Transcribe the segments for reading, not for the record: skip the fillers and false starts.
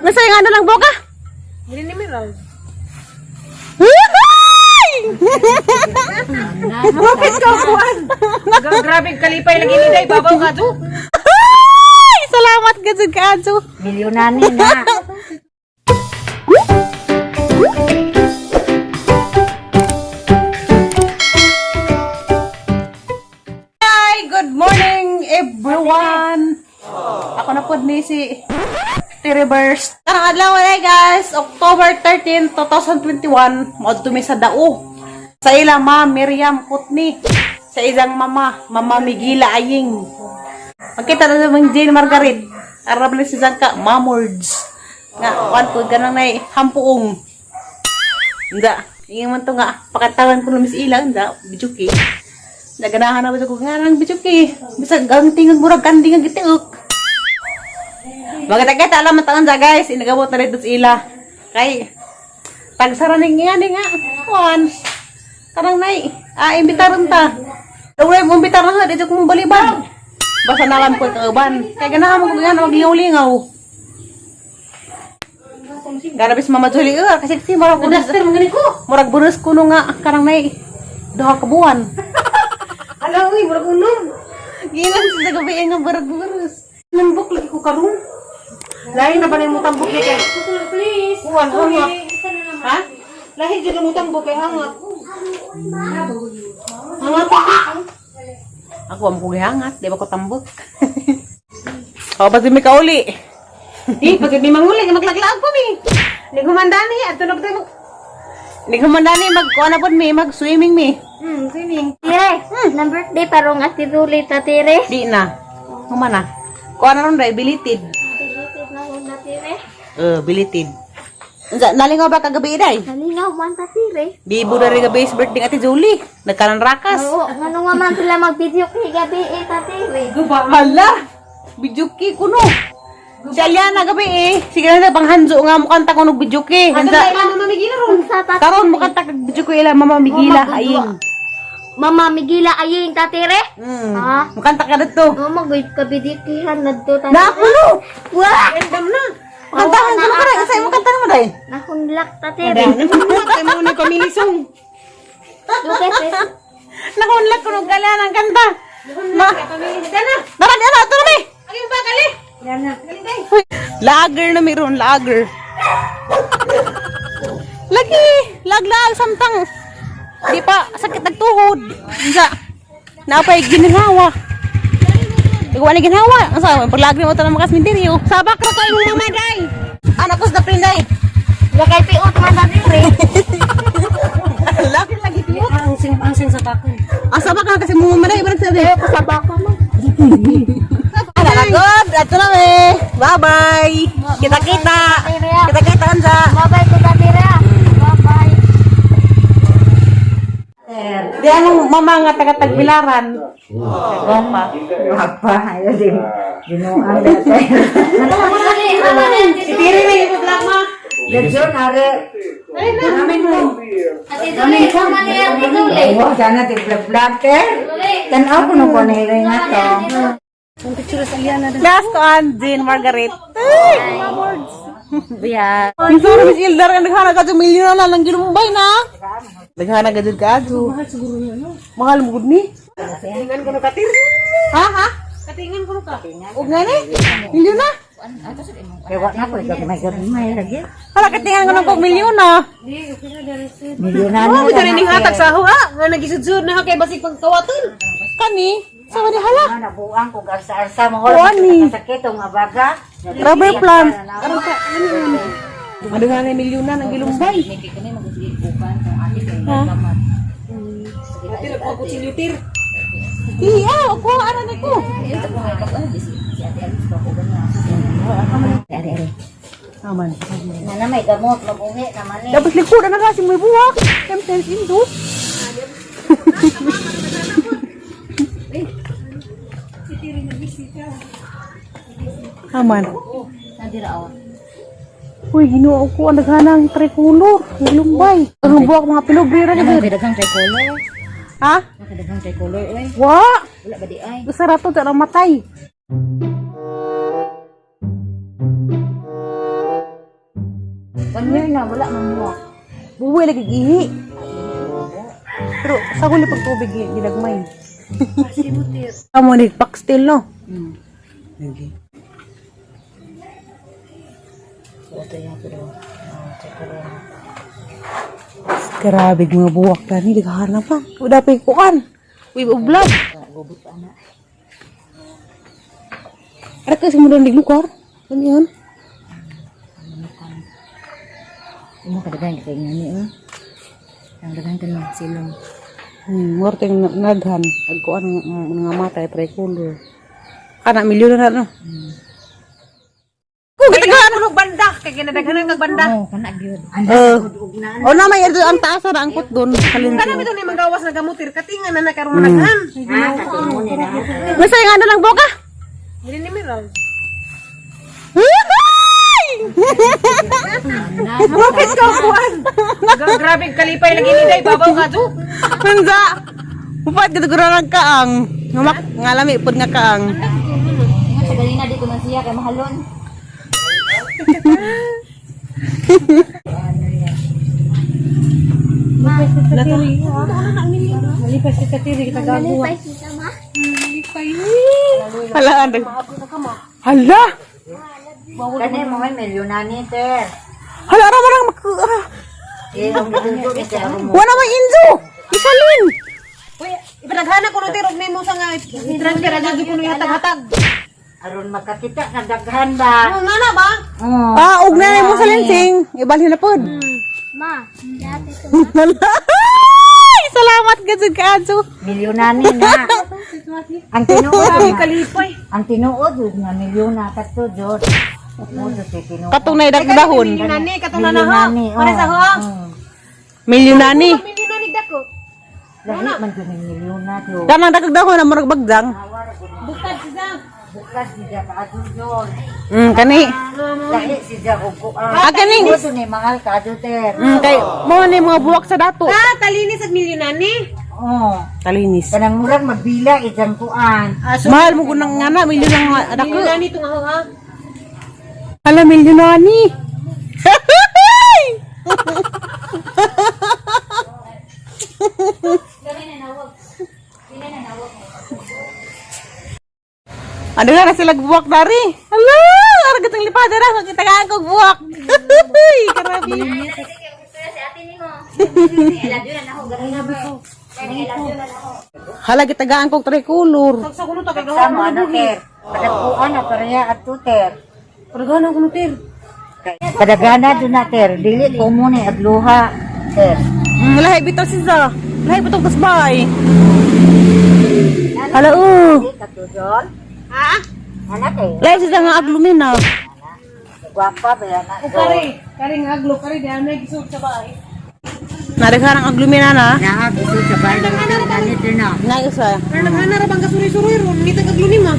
Nasa yung ano lang boka? Hindi ni Miral. Ay! Mapit ka kuan. Grabe kalipay lagi ni Day babaw ka to. Ay! Salamat gud ka. Milyonani na. Hi! Good morning, everyone! Ako na po ni si Tiribers. Karang adlaw na guys, October 13, 2021, maadto mi sa Dao. Sa ila ma Miriam Kutni, sa ilang mama, Mama Migila Aying. Magkita na naman Jane Margaret. Arab na si Zangka, Mamords. Nga, kuan po, ganang na hampuong. Hindi, ingin man to nga, pakantawan ko na mis ila, hindi, bijuki. Naganahan na ba ko nga nang bijuki. Bisag ang tingag murag kanding ang gitiok. Maganda-ganda alam ang taon guys, inagabot na rito sa ila. Kay tagsara ni nga ni nga. Kuan. Karang nay, imbitaron ta. Daway mo imbitaron ha, dito kong balibad. Basta nalam ko kauban. Kay ganahan mo ko nga maglingaw-lingaw. Garabis Mama Julie, kasi kasi murag Duster man gani ko. murag buros kuno nga karang nay duha ka buwan. Ala uy, murag unom. Gilan sa gabi nga murag buros. Nambok lagi ko karon. Lahi na ba na mo tambok ni kay? Please. Kuan hangat. Ha? Lahi jud mo tambok kay hangat. Hangat. Ako ang kugihangat, di ba ko tambok? O, pati may kauli. Di pag may manguli nga maglaglaag pa mi. Nagumandani adto na tayo. Naghamandani, mag, kuha na po mi, mag-swimming mi. Swimming. Tire, nang birthday parong ati Ruli ta tire. Di na. Huma na. Kuha na ron dahil, bilitid. Tilited na ko na tire. Bilitid. Unsa, nalingaw ba kagabi iday? Nalingaw man ta tire. Bibo na rin gabi is birthday ati Julie. Nagkanan rakas. Oo, ngano nga man sila mag-video kay gabi eh ta tire. Hala! Bijuki kuno. Si Aliana gabi eh. Sige na pang hanzo nga mukhang ta kuno bijuki. Adto Hanza. na ila Mama Migila ron. Unsa ta Karon mukhang ta kag bijuki ila Mama Migila aying. Mama Migila aying ta tire. Ha? Mukhang ta ka dito. Oo, mag kabidikihan nadto ta. Na kuno. Wah! Random na. Kantahan ko na kare, sa imong kanta mo dai. Nahunlak ta tire. Nahunlak kay mo ni pamili song. Lukas eh. Nahunlak kuno gala ng kanta. Ma. Dana. Dara dara ato na mi. Agin ba kali? Yan na. Uy, lager na meron, lager. Lagi, laglag samtang. Di pa sakit nagtuhod. Unsa? Napay ginhawa. Ikaw ni ginhawa. Ang sa paglagri mo tanang makasminteryo. Sabak ra ko imong mama day. Anak ko sa prinday. Lakay piot man ta tire. Lagi lagi tiyo. Ang sing sa bako. Ang sabak ka kasi mong mama day, barang sabi. Sa bako man. Ala good. Ato na me. Bye-bye. Kita-kita. Kita-kita unsa. Bye-bye ko ta tire. Bye-bye. Di anong mama nga taga-tagbilaran? Guwapa. Apa, ayo di binuang na Si Tiri na yung vlog ma. Lejon are Amin ko. Ate Duli, sama niya Ate Duli. wah sana ti vlog vlog ter. Tan-aw ko no ko nila nga to. Last ko an Jean Margaret. Ay, Yeah. Yung sorry, Miss Ildar, ang naghana ka dyan, milyon na lang, gilumbay na. Naghana ka dyan ka, adyo. Mahal siguro niya, no? Mahal mo gud ni. Katingan ko no katir. Ha, ha? Katingan ko no ka. Huwag nga ni. Milyon na. Kay wa na ko gamay gamay lagi. Hala, katingan ko ng kog milyon na. Milyon na. Oh, bitaw ning hatag sa ako ah. Nga nagisudsud na kay basig pagkawaton. Kani, sa ni hala. Nabuang ko arsa-arsa mo Kuan ni. sakit nga baga. Rubber plant. Ano nga ni milyon na ng gilumbay? Ha? Katir ako kutsilyo tir. Iya, ako, ano na ko. Are are. Aman. Nana may gamot mabuhi naman ni. Dapat likuran na kasi may buwak. Sometimes indo. Aman. Uy, ginoo ko ang naghanang tricolor, lumbay. Ang buwak mga pinubrira ni gud. Daghang tricolor. Ha? Daghang tricolor oy. Wa! Wala ba di ay? Gusto rato ta matay. 1 year na, wala man mo. Buwi lagi ihi. Pero sa huli pag tubig gilagmay. Amo ni paxtil no. Okay. Grabe mga buwak tani daghan na pa. Uda pa kuan. Uy, ublad. Ara kasi mo doon lugar. Ano yun? Imo kadaghan kay ngani oh. Ang daghan kanang silong. Murte yung naghan. Agkuan nga matay tricolor. Kana milyon na no. Kung gitagahan Ano banda kay ginadaghanan kag banda. Oh, kana gyud. Oh, na may ang taas ra ang kot doon. Kana bitaw ni magawas na gamutir katingan na na karon managhan. Masaya nga na lang boka. Dili ni Meral. Bukit ka kuan. Grabe kalipay lagi ni day babaw ka do. Manza. Upat gid ang kaang. Ngamak ngalami pud nga kaang. Ingat sa galing na di ko na siya kay mahalon. Malipay si Katiri kita gagawa. Malipay siya ma. Hala ang Hala. Kani mo may milyonani ter. Hala ra man ang ah. Eh, ang dugo ni siya mo. Wala may inzo. Isalin. Uy, ipadaghanan ko no tir og nimo sa nga i-transfer adto ko hatag-hatag. Aron makakita na daghan ba? Ano nga na ba? Oh. Ah, og na mo sa linsing. Ibalhin na pud. Ma, dati ko. Hala. Ay, salamat gid ka Anso. Milyonani na. Ang tinuod Grabe kalipay. ang tinuod jud nga milyona kato jud. Mo jud kay tinuod. Katong na dagdahon. Milyonani katong na na ha. Milyonani, oh. Para sa ha. Milyonani. Milyonani dako. Lahi man jud ning milyona jud. Kanang dagdahon na murag bagdang. Bukad siya. Bukas siya ka adto jud. Kani. Lahi siya og kuan. Ah, kani. Mo ni mahal ka adto ter. Kay mo ni mga buwak sa dato. Ah, talinis ag milyonani. Oh. Kalinis. Kanang murag magbila ijang kuan. Mahal mo kunang nga na, milyon ang dako. Milyonani tong ako ha. Hala, milyon na ni. Ano na sila buwak dari? Hala, ara gatong lipada ra kita ka kog buwak. Grabe. Si ate nimo. I love you na nako ganun. I love you na nako. Hala gitagaan kog tricolor. Sa kuno ta kay Sama na ter. Padagkuan na pareha adto ter. Padaghanan ko no tir. Padagana jud na ter. Dili ko mo ni agluha ter. Lahi bitaw si Za. Lahi bitaw kasbay. Hala oh. Kato jud. Ha? Ana kay Lahi si Za nga aglumina. gwapa ba yan na? Kare, kare nga aglo, kare di anay gisud sa bahay. Nadaghan ang aglumina na. Naa gusto sa bahay nani ter na. Na isa. Pero naghana ra bang kasuri-suri ron, ngita kag luni ma.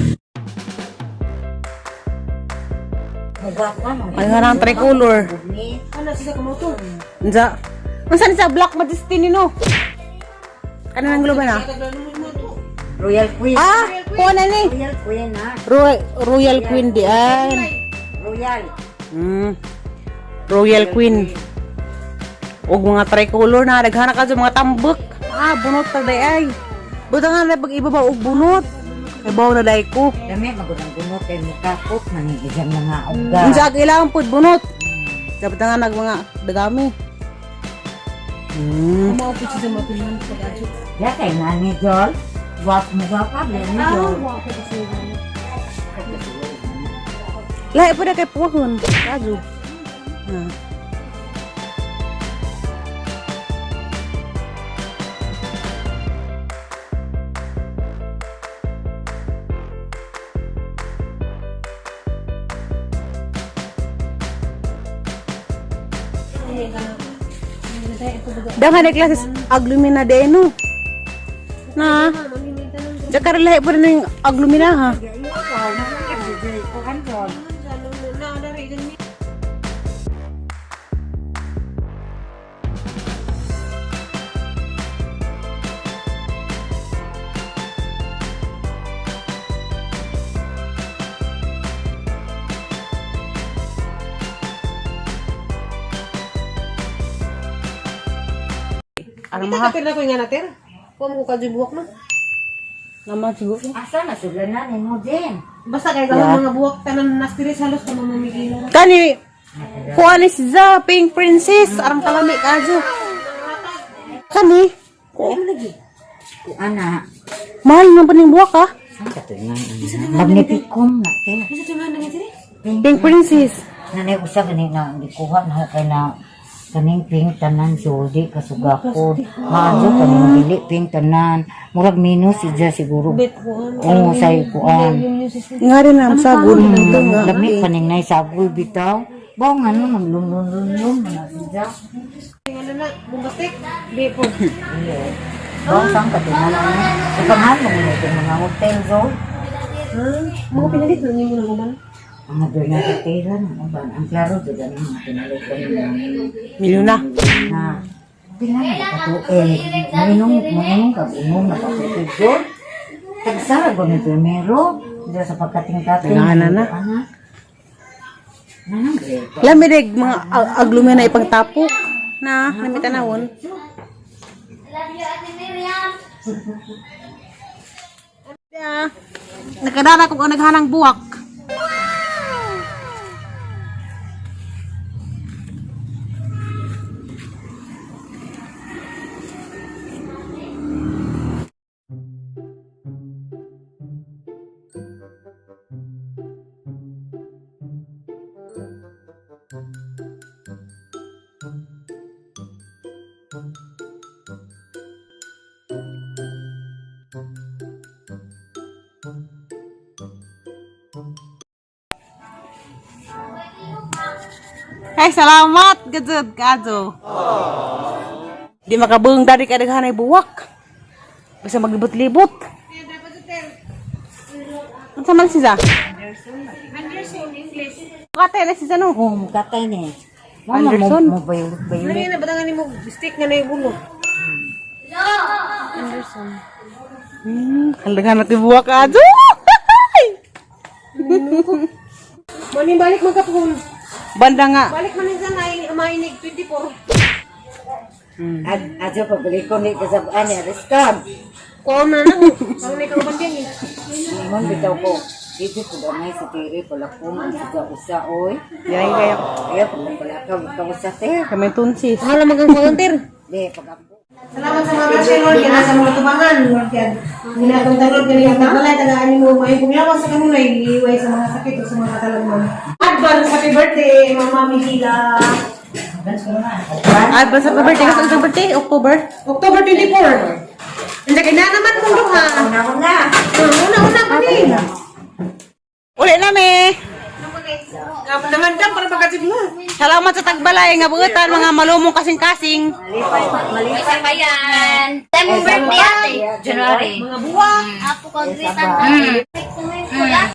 Gwapa man. Nadaghan ang tricolor. Ni Ana siya kamoto. Unsa? Unsa ni sa Black Majesty ni no? Kanang ang na? Royal Queen. Ah, kuha na ni. Royal Queen na. Royal Queen di ay. Royal. Royal Queen. Og mga tricolor na daghan na ka sa mga tambok. Ah, bunot ta day ay. Buta nga na pag ibabaw og bunot. Ibaw na day ko. Dami magudang gunot kay mukakot man ni ijang mga uga. Unsa ang kailangan pud bunot. Dapat nga nag mga dagami. Mao pud siya mapilhan pag adyo. Ya kay nani jol. Gwap mo gwapa ba ni jol. Lahi po na kay puhon. Kajo. Ah. Daghan na klases aglumina de no. Na. Jakar lahi po na yung aglumina ha. Aram Kita ha. ka na ko nga natin. Kuha mo ko kadyo buwak no. Naman siguro. Asa na sila na nimo din. Basta kay yeah. Mga buwak tanan nastiri halos ka mamamigila. Kani, kuha ni si Za, Pink Princess. Arang kalami kajo. Kani, Ku ana. mahal nga pa ning buwak ha. Saan ka to nga? Magnificum na te. Bisa tungan na diri. Pink Princess. Nanay usa gani na gikuha na ho kay na kaning pink tanan jodi kasugakod. Maadyo kaning dili pink tanan. Murag minus siya siguro. Bet kuan. Oo, say kuan. Nga rin ang sagol. Ito nga. Lami kaning nay sagol bitaw. Baw nga no nang lum lum lum lum na siya. Ano na, bombastic. Di po. Baw saan ka to nga? Sa pangal mo na itong mga hotel zo. Mga pinalit na nimo na guman. Mga Bernadetera na ba? Ang klaro jud ang mga pinalitan nila. Milyon na. Na pila na ka tuig. Mainom, mainom ka, inom na ka tuig doon. Tagsara ko ni primero. Diyan sa pagkating-kating. Nagana na. Ana. Nanang great. Lami reg, mga aglumi na ipangtapok. Na, namitanawon. I love you, Ate Miriam. Yeah. Nakadara ko ang naghanang buwak. Ay, salamat, gajud, kajo. Di makabung dari ka naghanay buwak. Basta maglibot-libot. Unsa man siya? Anderson English. Katay na siya no. Oh, mukatay ni. Mama, Anderson. mo, mo bayulit Ano bayulit. na batangan nimo stick nga na yung ulo. Halaga natin buwak ajo. Mani balik man kapuhon. Banda nga. Balik man sa nay mainig 24. Ad, adyo pagbalik ko ni kasabaan ni Aristan. Kuha na na. Ang nay kang bandyan eh. Ingon bitaw ko. Dito ko gamay sa tiri pala ko man sa usa oy. Yan kaya Kaya pala pala ka ka usa te. kami tunsis. Hala magang volunteer. Di pag Salamat sa mga blessing, Lord, yan sa mga tubangan, Lord, yan. Ginatong talod, ganyan ang tagalay, tagaan mo, may pumilawas sa kanunay, iiway sa mga sakit o sa mga katalagman. Advance, happy birthday, Mama Migila. Ay, basta sa birthday kasi sa birthday October. October 24. Hindi, kaya na naman kung duha. Una ko na. Una, una pa ni. Uli na me. Nangandam para pagkatid mo. Salamat sa tagbalay nga buutan mga malumong kasing-kasing. Malipay, malipay. Isa pa yan. Time mo birthday, ate. January. Mga buwak. Apo ko, greet ang